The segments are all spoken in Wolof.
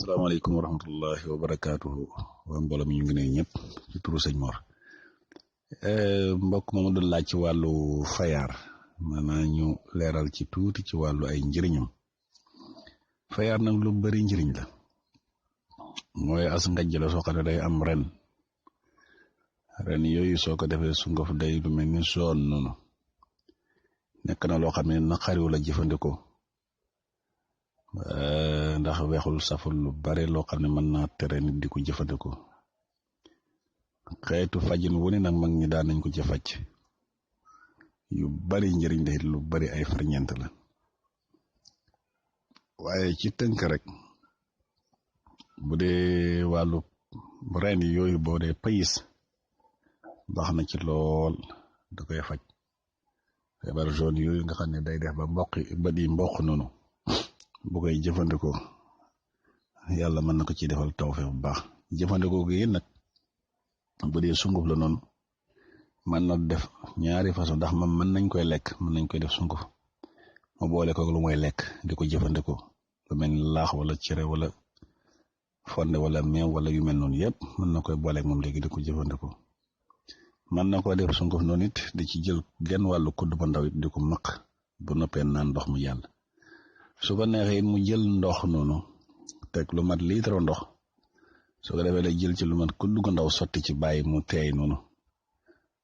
asalaamaaleykum wa rahmatullahi wa barakaatuhu waa mbooloo mi ñu ngi nuyu ñëpp ci turu sëñ Mor mbokk moomu doon laaj ci wàllu fayaar maanaam ñu leeral ci tuuti ci wàllu ay njëriñam. fayaar nag lu bari njëriñ la mooy as ngajj la soo xam ne day am ren yooyu soo ko defee sunguf day lu mel ni soon noonu nekk na loo xam ne naqariwu la jëfandikoo ndax weexul saful lu bare loo xam ne mën naa tere nit di ko jëfandikoo xeetu fajin wu ne nag mag ñi daan nañ ko ci faj yu bari njëriñ la lu bari ay ferñeent la waaye ci tënk rek bu dee wàllu reen yooyu boo dee payis baax na ci lool da koy faj feebar jaune yooyu nga xam ne day def ba di mboq noonu bu koy jëfandikoo yàlla mën na ko ci defal tawfeex bu baax jëfandikoo gi nag bu dee sunguf la noonu mën na def ñaari façon ndax man mën nañ koy lekk mën nañ koy def sunguf ma boole ko lu mooy lekk di ko jëfandikoo lu mel ni laax wala cere wala fonde wala meew wala yu mel noonu yëpp mën na koy booleeg moom léegi di ko jëfandikoo mën na ko def sunguf noonu it di ci jël genn wàllu kudd ba ndaw it di ko maq bu noppee naan ndox mu yàlla su ko neexee it mu jël ndox noonu teg lu mat litre ndox su ko defee lay jël ci lu mat kudd gu ndaw sotti ci bàyyi mu teey noonu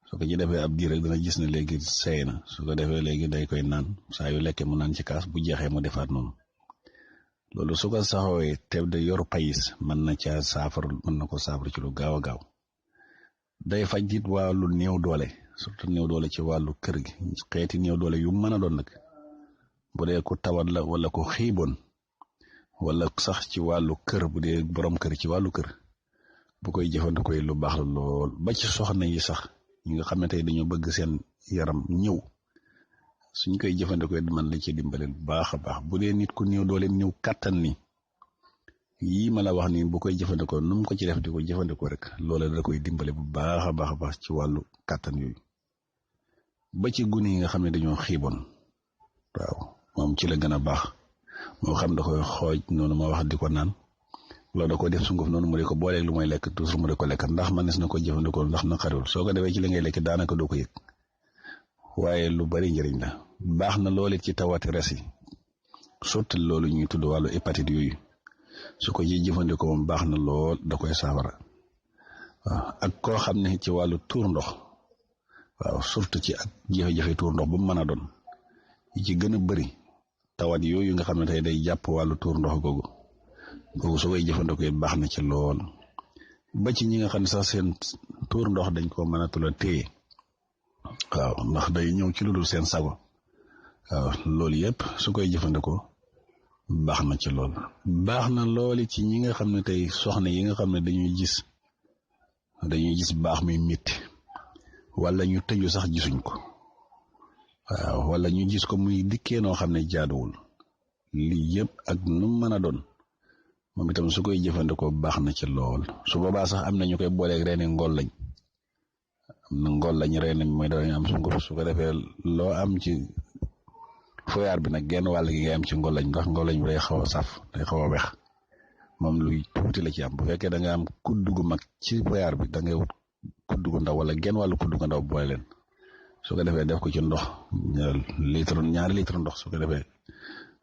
su ko ci defee ab diir rek dana gis ne léegi seey na su ko defee léegi day koy naan saa yu lekkee mu naan ci kaas bu jeexee mu defaat noonu loolu su ko saxooyee te de yor payis mën na caa saafara mën na ko saafara ci lu gaaw a gaaw day faj it wàllu néew doole surtout néew doole ci wàllu kër gi xeeti néew doole yu mën a doon nag bu dee ku tawat la wala ku xiiboon wala sax ci wàllu kër bu dee borom kër ci wàllu kër bu koy jëfandikoo lu baax la lool ba ci soxna yi sax ñi nga xam ne tey dañoo bëgg seen yaram ñëw suñ koy jëfandikoo man la ci dimbale bu baax a baax bu dee nit ku néew doole néew kàttan ni yii ma la wax ni bu koy jëfandikoo nu mu ko ci def di ko jëfandikoo rek loola da koy dimbale bu baax a baax ci wàllu kàttan yooyu ba ci gune yi nga xam ne dañoo xiiboon waaw moom ci la gën a baax moo xam da koy xooj noonu ma wax di ko naan loolu da koy def sunguf noonu mu di ko booleeg lu mooy lekk toujours mu di ko lekk ndax manes na ko jëfandikoo ndax na xariwul soo ko defee ci li ngay lekk daanaka doo ko yëg waaye lu bari njëriñ la baax na loolu ci tawati res yi surtout loolu ñuy tudd wàllu hépatite yooyu su ko ci jëfandikoo moom baax na lool da koy saafara waaw ak koo xam ne ci wàllu tuur ndox waaw surtout ci ak jafe-jafe tuur ndox bu mu mën a doon yi ci gën a bari tawat yooyu nga xam ne tey day jàpp wàllu tuur ndox googu su koy jëfandikoo baax na ci lool ba ci ñi nga xam ne sax seen tuur ndox dañ ko mën a tula téye waaw ndax day ñëw ci lu dul seen sago waaw loolu yëpp su koy jëfandikoo baax na ci lool baax na looli ci ñi nga xam ne tey soxna yi nga xam ne dañuy gis baax muy métti wala ñu tëju sax gisuñ ko waaw wala ñu gis ko muy dikkee noo xam ne jaaduwul lii yëpp ak nu mën a doon moom itam su koy jëfandikoo baax na ci lool su boobaa sax am na ñu koy booleeg reeni ngol lañ reen mooy danañ am sunguf su ko defee loo am ci foyaar bi nag genn wàll gi ngay am ci ngol lañ ndax ngol lañ bi day xaw a saf day xaw a wex moom luy tuuti la ci am bu fekkee da nga am kudd gu mag ci foyaar bi da ngay wut kudd gu ndaw wala genn wàllu kudd gu ndaw boole leen su ko defee def ko ci ndox ñaari litre ndox su ko defee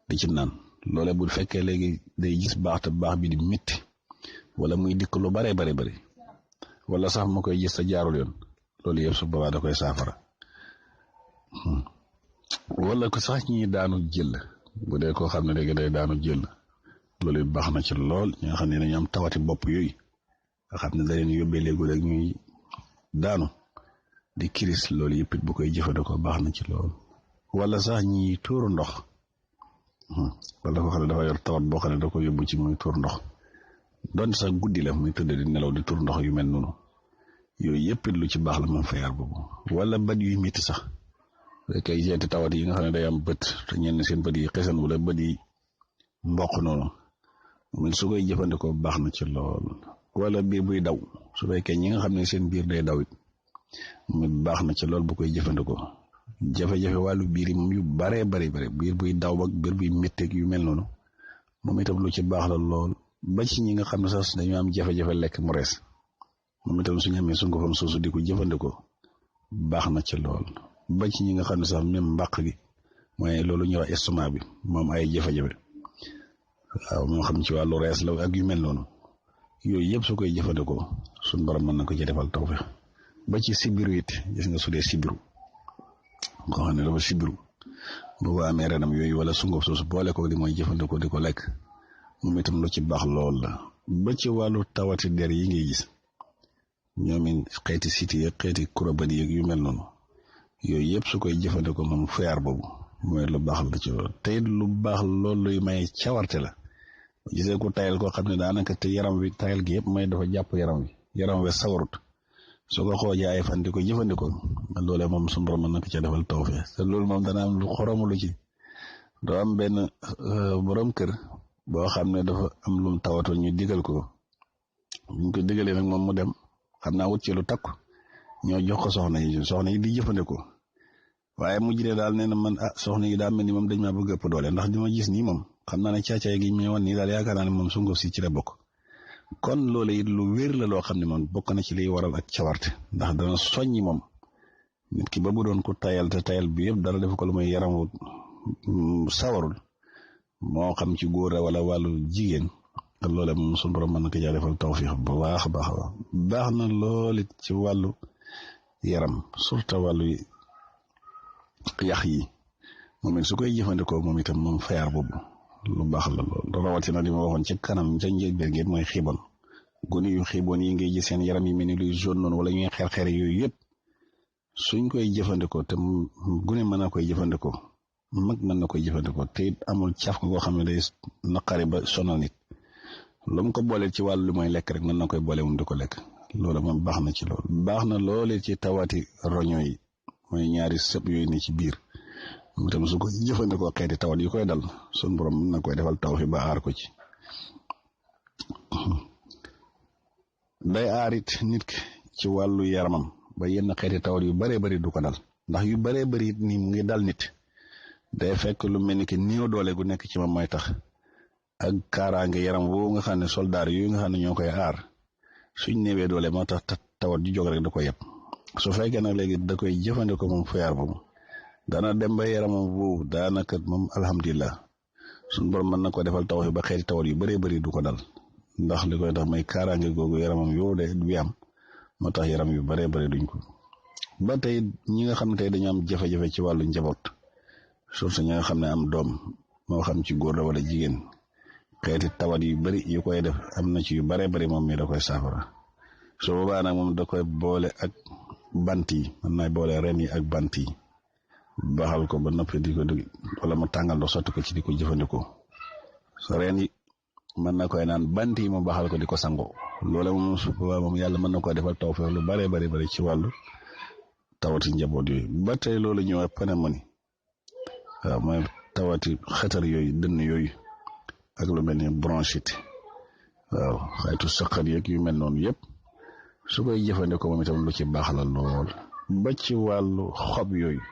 di ci naan loole bu fekkee léegi day gis baax te baax bi di métti wala muy dikk lu bare bari wala sax ma koy gis te jaarul yoon loolu yëpp su boobaa da koy saafara wala ko sax ñi daanu jël bu dee koo xam ne léegi day daanu jël loolu it baax na ci lool ñi nga xam ne dañu am tawati bopp yooyu nga xam ne da leen yóbbee léegi rek ñuy daanu di kiris loolu yëpp it bu koy jëfandikoo baax na ci lool wala sax ñi tuuru ndox wala ko xam ne dafa yor tawat boo xam ne da ko yóbbu ci muy tuur ndox donte sax guddi la muy tëdd di nelaw di tuur ndox yu mel noonu yooyu yëpp it lu ci baax la moom fayaar boobu wala bët yuy métti sax kay seeti tawat yi nga xam ne day am bët te ñenn seen bët yi xesan wala bët yi mboq noonu moom su koy jëfandikoo baax na ci lool wala biir buy daw su fekkee ñi nga xam ne seen biir day daw it moom baax na ci lool bu koy jëfandikoo jafe-jafe wàllu biir yi moom yu baree bari biir buy daw ak biir buy métteeg yu mel noonu moom itam lu ci baax la lool ba ci ñi nga xam ne sax dañu am jafe-jafe lekk mu rees moom itam suñu amee sungufam soosu di ko jëfandikoo baax na ci lool ba ci ñi nga xam ne sax même mbàq gi mooy loolu ñuy wax estomac bi moom ay jafe-jafe waaw moo xam ci wàllu rees la ak yu mel noonu yooyu yëpp su koy jëfandikoo suñ borom mën na ko ci defal tawfeex ba ci sibiru it gis nga su dee sibiru koo xam ne dafa sibiru boobu amee renam yooyu wala sunguf soosu boole ko di mooy jëfandikoo di ko lekk moom itam lu ci baax lool la ba ci wàllu tawati der yi ngay gis ñoomi xeeti siti yeeg xeeti kurabadi yeeg yu mel noonu yooyu yëpp su koy jëfandikoo moom feyaar boobu mooy lu baax la ci loolu te it lu baax loolu luy may cawarte la gisee ko tayal koo xam ne daanaka te yaram wi tayal gi yëpp may dafa jàpp yaram wi sawarut su ko xoojee ay fan di ko jëfandikoo loolee moom suñu borom mën na ko ca defal tawfeex te loolu moom dana am lu xoromu lu ci doo am benn borom kër boo xam ne dafa am lum tawatoon ñu digal ko buñ ko digalee nag moom mu dem xam naa wut ci lu takku ñoo jox ko soxna yi di jëfandikoo waaye mujj ne daal nee na man soxna yi daa mel ni moom dañ maa bëgg ëpp doole ndax di ma gis nii moom xam naa ne caacaay gi ñu wan nii daal yaakaar naa ne moom sunguf si ci la bokk kon loolu it lu wér la loo xam ne moom bokk na ci liy waral ak cawarte ndax dana soññi moom nit ki ba bu doon ko tayal te tayal bi yëpp dara def ko lu muy yaramu sawarul moo xam ci góor wala wàllu jigéen te loolee moom suñu borom mën na ko jaa defal tawfiix bu baax a baax na lool it ci wàllu yaram surtout wàllu yax yi moom it su koy jëfandikoo moom itam moom fayaar boobu lu baax la lool rawatina li ma waxoon ci kanam ca njëlbéen gi mooy xiibon gone yu xiiboon yi ngay gis seen yaram yi mel ni luy jaune noonu wala ñuy xeer yooyu yëpp suñ koy jëfandikoo te gune mën na koy jëfandikoo mag mën na koy jëfandikoo te it amul caf ko koo xam ne day naqari ba sonal nit lu mu ko booleel ci wàllu lu mooy lekk rek mën na koy boole mu di ko lekk loolu moom baax na ci lool baax na loolee ci tawaati roño yi mooy ñaari sëb yooyu ne ci biir mu tam su ko jëfandikoo xeeti tawat yi koy dal sun borom mën na koy defal tawfeex ba aar ko ci day aar it nit ki ci wàllu yaramam ba yenn xeeti tawat yu baree bari du ko dal ndax yu baree bari it nii mu ngi dal nit day fekk lu mel ni ki néew doole gu nekk ci moom mooy tax ak kaaraange yaram woo nga xam ne soldaar yooyu nga xam ne ñoo koy aar suñ néewee doole moo tax tawat ju jóg rek da ko yeb su fekkee nag léegi da koy jëfandikoo moom fayaar boobu dana dem ba yaramam boobu daanaka moom alhamdulilah suñ borom mën na ko defal tawfeex ba xeeti tawat yu bëree bëri du ko dal ndax li koy tax may kaaraange googu yaramam yow de bi am moo tax yaram yu bëree bëri duñ ko ba tey ñi nga xam ne tey dañu am jafe-jafe ci wàllu njaboot surtout ñi nga xam ne am doom moo xam ci góor la wala jigéen xeeti tawat yu bëri yu koy def am na ci yu bëree bëri moom mi da koy saafara su boobaa nag moom da koy boole ak bant yi mën naa boole ren yi ak bant yi baxal ko ba noppi di ko wala mu tàngal ndox sotti ko ci di ko jëfandikoo so reen yi mën na koy naan bant yi mu baxal ko di ko sangoo loola moom su boobaa moom yàlla mën na koy defal tawfeex lu bare bari ci wàllu tawati njaboot yooyu ba tey loolu ñëwaat pneumonie waaw mooy tawati xetar yooyu dënn yooyu ak lu mel ni bronchite waaw xaytu saqat yeeg yu mel noonu yëpp su koy jëfandikoo moom itam lu ci baax la lool ba ci wàllu xob yooyu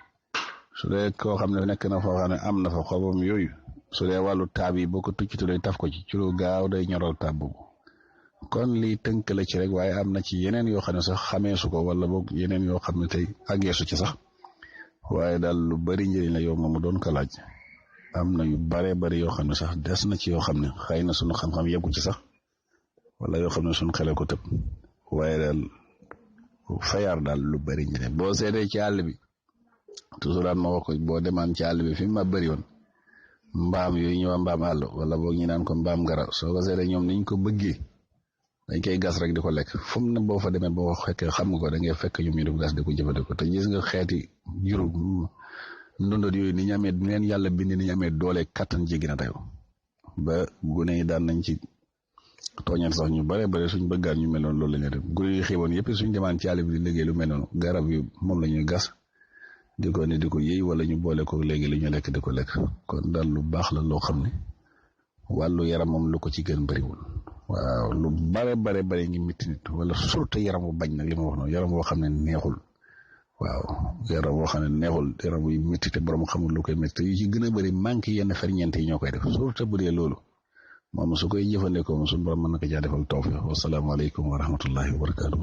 su dee koo xam ne nekk na foo xam ne am na fa xobam yooyu su dee wàllu taab yi boo ko tuccitulee taf ko ci lu gaaw day ñoral taab boobu kon lii tënk la ci rek waaye am na ci yeneen yoo xam ne sax xamee su ko wala boog yeneen yoo xam ne tey àggeesu ci sax waaye daal lu bari njëriñ la yow moomu doon ko laaj am na yu bare bari yoo xam ne sax des na ci yoo xam ne xëy na sunu xam-xam yeggu ci sax wala yoo xam ne sunu xele ko tëb waaye daal fayaar daal lu bari njëriñ boo seetee ci àll bi toujours daan ma wax ko boo demaan ci àll bi fi ma bëri woon mbaam yooyu ñëw mbaam àll wala boog ñu naan ko mbaam gara soo ko seetee ñoom niñ ko bëggee dañ koy gas rek di ko lekk fu mu ne boo fa demee boo fekkee xam nga ko da ngay fekk ñoom ñu di ko gas di ko jëfandikoo te gis nga xeeti juru ndondot yooyu ni ñu amee ni leen yàlla bind ni ñu amee doole kattan jéggi na tayoo ba gune yi daan nañ ci tooñal sax ñu bare bare suñ bëggaan ñu mel noonu loolu la ñuy def gune yi xiiboon yëpp suñ demaan ci àll bi di liggéey lu mel noonu garab yi moom la ñuy gas di ko ni di ko yëy wala ñu boole ko léegi li ñu lekk di ko lekk kon daal lu baax la loo xam ne wàllu yaram moom lu ko ci gën bëriwul waaw lu bare ngi métti nit wala surtout yaram bu bañ nag li ma wax noonu yaram boo xam ne neexul waaw yaram boo xam ne neexul yaram buy métti te borom xamul lu koy métti yu ci gën a bëri manque yenn ferñeent yi ñoo koy def surtout bu dee loolu moom su koy jëfandikoo moom suñu borom mën na ko caa defal tawfiq wa salaamu aleykum wa rahmatullahi wa barakaatu.